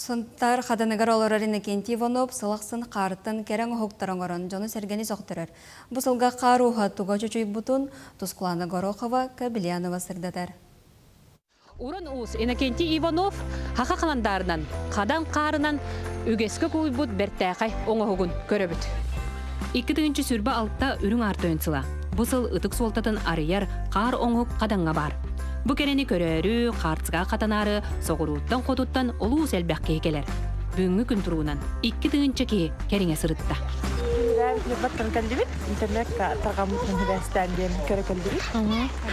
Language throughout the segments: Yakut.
Сунтаар Хаданыгар олорор Иннокентий Иванов сыл ахсын хаартан кэрэ оҥоһуктар оҥорон дьону-сэргэни сөхтөрөр. Бу сылга хаар ууһа туга чочуйбутун Тускулаана Горохова, Кобельянова сырдатар. Уран уус Иннокентий Иванов хаха халандаарынан, хадан хаарынан үгэскэ кууйбут бэртээхэй оҥоһугун көрөбүт. 2026 үрүҥ аар тойон сыла. Бу сыл ытык суолтатын арыйар хаар оҥоһук хадаҥҥа баар. Бу кэрэни көрөөрү, хаарцыга хатанаары соҕурууттан-хотуттан олус элбэх киһи кэлэр. Бүгүҥҥү күн туругунан 2000 киһи кэриҥэ сырытта. Баттан кэллибит. Интернетка тарҕаммытын хибээстээн диэн көрө кэллибит.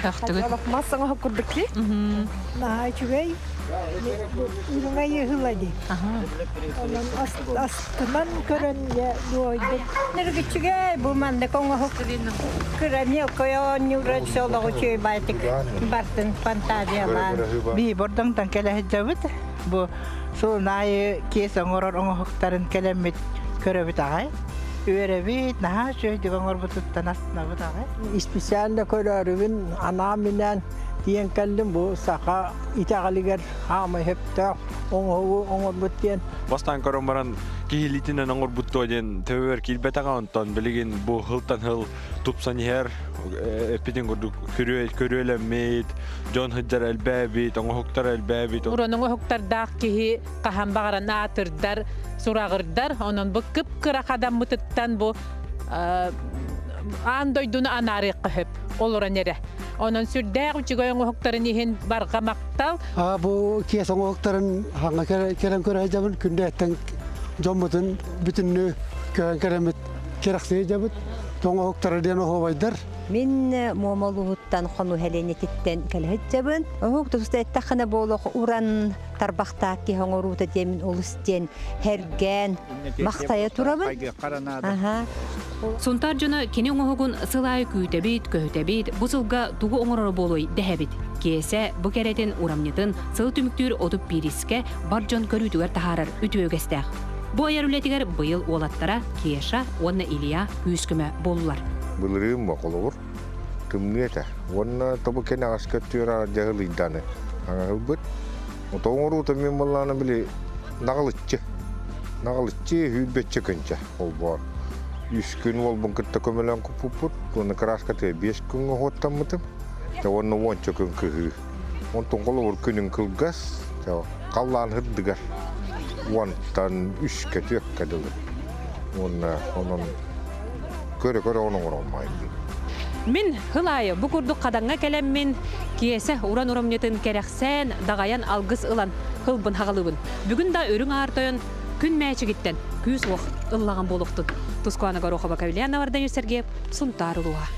Көхтүгүт. Мас оҥоһук курдук ки. Наһаа үчүгэй. Үрүҥэ ыһыла дии. Онон астынан көрөн дуойдум. Ныргыччыгай бу маннык оҥоһук кыра мелкой оонньуура солоҕу үчүгэй байтык бартын фантазиялаан. Бии бордоҥтон кэлэ сылдьабыт. Бу сылын аайы киэс оҥорор оҥоһуктарын кэлэммит көрөбүт аҕай. Үөрэбит, наһаа үчүгэйдик оҥорбутуттан астынабыт аҕай. Специально көрөөрүбүн анаан-минээн тиийэн кэллим бу саха итэҕэлигэр хаамай сөптөөх оҥоһугу оҥорбут диэн. Бастаан көрөн баран киһилиитинэн оҥорбут дуо диэн төбөбөр киирбэтэҕэ онтон билигин бу сылтан сыл тупсан иһэр эппитин курдук көрүөлэммит, дьон сылдьар элбээбит, оҥоһуктар элбээбит. Уран оҥоһуктардаах киһи хаһан баҕаран аатырдар, сураҕырдар. Онон бу кып-кыра хадаммытыттан бу аан дойдуну анаарыахха сөп олорон эрэ. Онон сүрдээх үчүгэй оҥоһуктарын иһин барҕа махтал. Бу киэс оҥоһуктарын хаҥа кэлэн көрө сылдьабын. Күндээттэн дьоммутун бүтүннүү көһөн кэлэммит кэрэхсии сылдьабыт. Оҥоһуктара диэн оһуобайдар. Мин Муома улууһуттан Хонуу сэлиэнньэтиттэн кэлэ сылдьабын. Оһук туста эттэххинэ буолуох уран тарбахтаах киһи оҥоруута диэмин олус диэн һэргээн махтайа турабын. Аха. Сунтаар дьоно кини оҥоһугун сыл аайы күүтэбит, көһүтэбит, бу сылга тугу оҥороро буолуой дэһэбит. Киэсэ бу кэрэтин, урамньытын сыл түмүктүүр отут биирискэ бар дьон көрүүтүгэр таһаарар үтүө үгэстээх. Бу айар үлэтигэр быйыл уолаттара Кеша уонна Илья күүс-көмө буоллулар. Былырыын холобур тымныы этэ. Уонна тобу кэнэҕэскэ өттүгэр дьаһылыйданы аҥаһылбыт. Тоҥоруута мин буоллаҕына били наҕылыччы. Наҕылыччы сүүрбэччэ күнчэ холбоор. Үс күн уолбун кытта көмөлөөн куппуппут. Уонна кырааскатыгар 5 күҥҥэ уһуоттаммытым. Уонна уонча күн кыһыы. Онтон холобур күнүн кылгас, халлаан сырдыгар. Уонтан үскэ түөккэ дылы. Уонна онон көрө-көрө оҥороммайбын. Мин хыл аайы бу курдук хадаҥҥа кэлэммин, Киэсэ уран урамньытын кэрэхсээн, даҕайан алгыс ылан хылбын хаҕалыыбын. Бүгүн да үрүҥ аар тойон күн мээчигиттэн күүс-уох ыллаҕым буолуохтун. Тускуана Горохова, Кавильяна Вардаев Сергеев, Сунтаар улууһа.